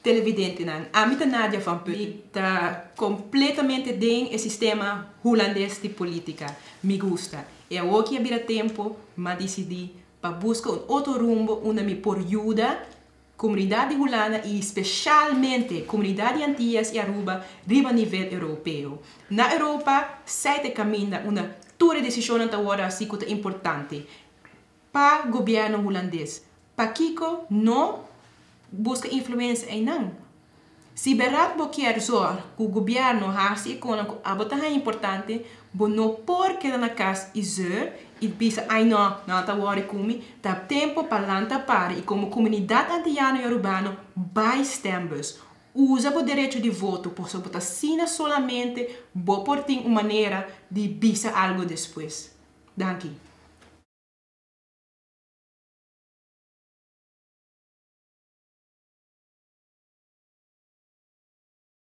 Televidentenan, ami ta Nadia van Putten. Mi ta completamente den e sistema Hulandes di politica. Mi gusta. Y awor cu a bira tempo, m'a dicidi pa busca un otro rumbo unda mi por yuda comunidad di Hulanda y specialmente comunidad di Antiyas y Aruba riba nivel Europeo. Na Europa, esey ta caminda unda tur decision ta awor asina cu ta importante pa gobierno Hulandes. Pakico no busca influencia einan? Si berdad bo kier zorg cu gobierno haci cu abo ta importante, bo no por keda na cas y zeur y bisa: "Ai no, no ta worry cu mi." Ta tempo pa lanta para y como comunidad antiyano y arubano bay stembus. Usa bo derecho di voto, pasobra bo ta asina solamente bo por tin un manera di bisa algo despues. Danki.